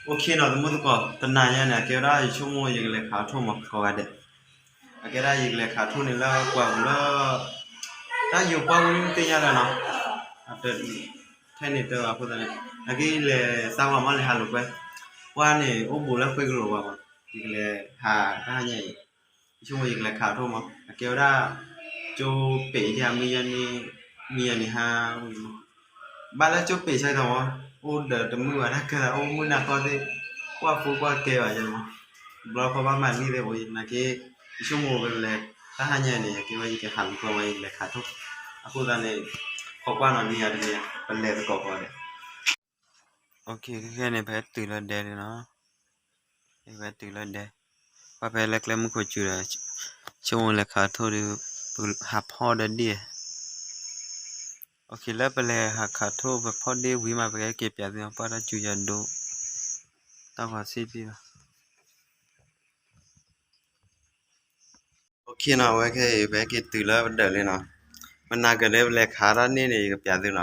အိၣ်ခ့နီၤ သမုၣ်သကိး တနၤညါန့ၣ် အကဲဝဲဒၣ်ယဆိကမိၣ် ယကလဲၤခးထိၣ်မး ကိးဂၤဒဲး. အကဲဒၣ်ယကလဲၤခးထိၣ်န့ၣ်လၢပှၢ်ပူၤလၢ တၢ်ယိၤပှၢ်ပူၤန့ၣ်တသ့ၣ်ညါလၢၤနီၤ. ထဲန့ၣ်တၢ်အဃိသတးန့ၣ် အက့လဲၤသးဝံၤမး လဲၤဟးလိာ်ကွဲ ပှၢ်န့ၣ် အိၣ်ဘူးလၢပှ့ၤကလိာ်ဘၣ်မး. ယကလဲၤဟးတၢ်ဟါညါအံၤ ယဆိကမိၣ်ယကလဲၤခးထိၣ်မး အကဲဝဲဒၣ် ကၠိပ့ၤယၤ မုၢ်ယါန့ၣ် မုၢ်ယါန့ၣ်ဟါဝံၤမး ဘၣ်လၢကၠိပ့ၤဆၢကတီၢ်မး အိၣ်ဒီးတမုာ်ဘၣ်တၢ်ကဲသး အိၣ်မုၢ်နၤဃီသ့ၣ် ကွၢ်ဖိကွၢ်ကဲဘၣ်ယဲမး ဘျီခီဘၣ်မၤလံသ့ၣ်အိၣ် နာ်က့ ယဆိကမိၣ်ဝဲကလဲၤ တၢ်ဟါညါန့ၣ် အကဲဝဲယကဟးလူၤကွဲမး ယကလဲၤခးထိၣ် အဃိသတးန့ၣ် ခိးကွၢ်နီၤ နံၤအံၤတနံၤ ပလဲၤသကိးဃီဒီး ခဲခဲန့ၣ် ပဟဲတုၤလၢဒဲန့ၣ်နီၤ ပဟဲတုၤလၢဒဲ ပှၤဖဲလၢကျဲမုၢ်ခိၣ်စူၤဒီး ဆိကမိၣ်လဲၤခးထိၣ်ဒီး ပဟးဖီၣ်ဒီးဒ့ၣ် လၢပလဲၤဟးခးထိၣ် ပဖီၣ်ဒ့ၣ်ဝံၤမး ပကဟဲက့ၤပျးသု ပှၢ်တၢ်စူၤယၤဒိ တၢ်ကွၢ်စ့ၢ်တဘၣ် အိၣ်ခ့နီၤ အဝဲခဲအံၤ ပဟဲက့ၤတုၤလၢပဒၢးလံနီၤ မနၤကဒဲ ပလဲၤခးတၢ်န့ၣ်န့ၣ် ယကပျးသုနီၤ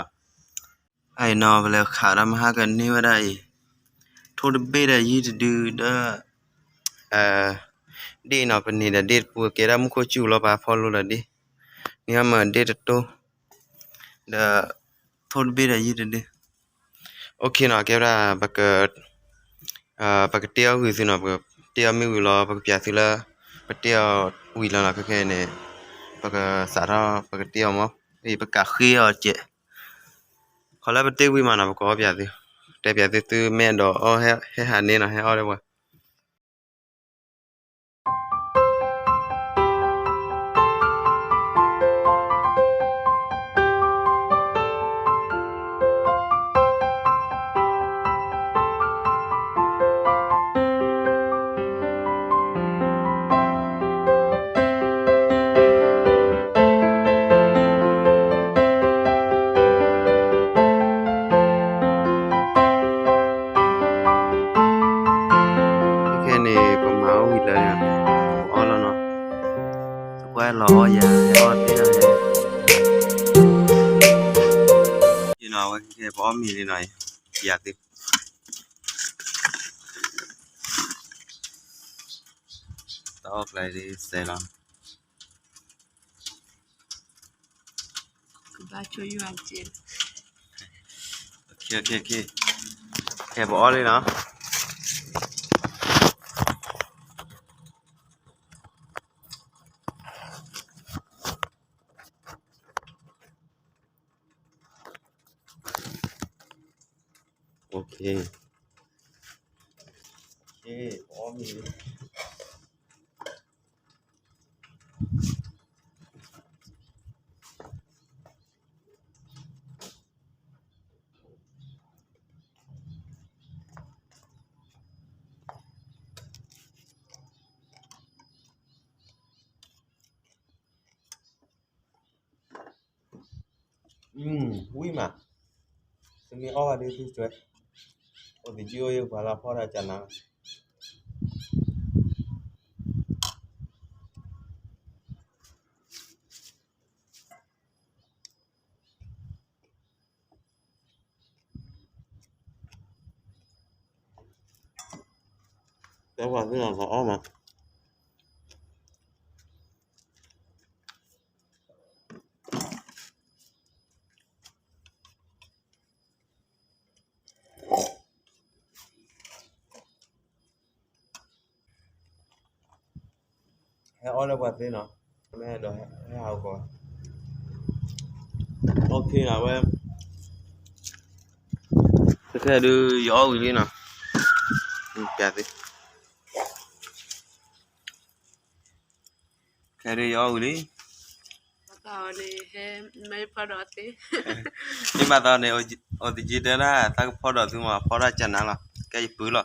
အံၤနီၤ ပလဲၤခးတၢ်မဟါကန့ၢ်ဝဲဒၣ်အံၤ ထိၣ်တဘ့ၣ်ဒီးယုၢ်တဒုဒီး ဒ့ၣ်နီၤ ပန့ၢ်ဒီးဒ့ၣ်တပူၤ ကဲဒၣ်မူခိၣ်စူၤလီၤ ပဟးဖီၣ်လိဒီးဒ့ၣ် မ့ၢ်ဟီမၢ်ဒ့ၣ်တတိၢ် ဒီး ထိၣ်တဘ့ၣ်ဒီးယုၢ်တဒု အိၣ်ခ့နီၤ ကဲဝဲဒၣ် ပက ပကတ့အီၣ်ဝံၤသုနီၤ ပကတ့အီၣ်မ့ၢ်ဝံၤလီၤ ပကပျးသုလၢ ပတ့အီၣ်ဝံၤလီၤနီၤ ခဲခဲန့ၣ် ပကစးထီၣ် ပကတ့အီၣ်မး ပကဃ့အီၣ်စဲး ခီလၢပတ့ဝံၤမးနီၤ ပကအီၣ်ပျးသု တဲပျးသု သုမ့ၢ်အဲၣ်ဒိးအီၣ်ဟဲဟးန့ၣ်နီၤ ဟဲအီၣ်ဒၣ်ပှၤ ခဲန့ၣ် ပမၤအီၣ်ဝံၤလၢ ပအီၣ်လီၤနီၤ ပှၤလီၤအီၣ်ယၤ ဟဲအီၣ်သ့ၣ်နီၤ ယနီၤ အဝဲခဲပအီၣ်မ့ၤလံနီၤ ယၤသ့ၣ် တၢ်အီၣ်ကျဲဒ်စဲးလီၤ ခဲပအီၣ်လံနီၤ ဝံၣ်မး, သုမ့ၢ်အီၣ်ဘၣ်ဒီးသုစွဲ, အိၣ်သယုၢ်အိၣ်ယုၢ်ပှၤလၢအဖီၣ်တၢ်ကနါ တဲပှၤသုနီၤ ပအီၣ်မး ဟဲအီၣ်လၢပှၤသ့နီၤ, မ့ၢ်ဒီးဟဲဟးဂီၤ, OKနီၤဝဲ, ခဲဒုးယအီၣ်ဝံၤလံနီၤ, ပျးသ့ ခဲဒုးယအီၣ်ဝံၤလံ, မ့ၢ်ဘၣ်သီန့ၣ် အိၣ်သယုၢ်တဲဒၣ် သးကဖီၣ်ဒီးသုမး ဖီၣ်တၢ်ကနါလီၤ, ကဲယပုၢ်လီၤ,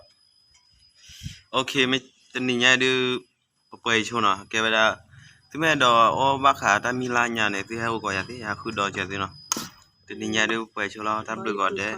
OK မ့ၢ်တနံၤညါဒုး ပပှဲၤယဆိနီၤ, ကဲဝဲဒၣ် သုမ့ၢ်အဲၣ်ဒိးအီၣ်ဘၣ်ဃးတၢ်မံၤလၢညါန့ၣ် သုဟဲအိၣ်ကီးယၤသ့ ယဟးဃုဒီးကၢၤသုနီၤ, တနံၤညါဒုးပပှဲၤဆိလီၤ တၢ်ဘျုးကိးဂၤဒဲး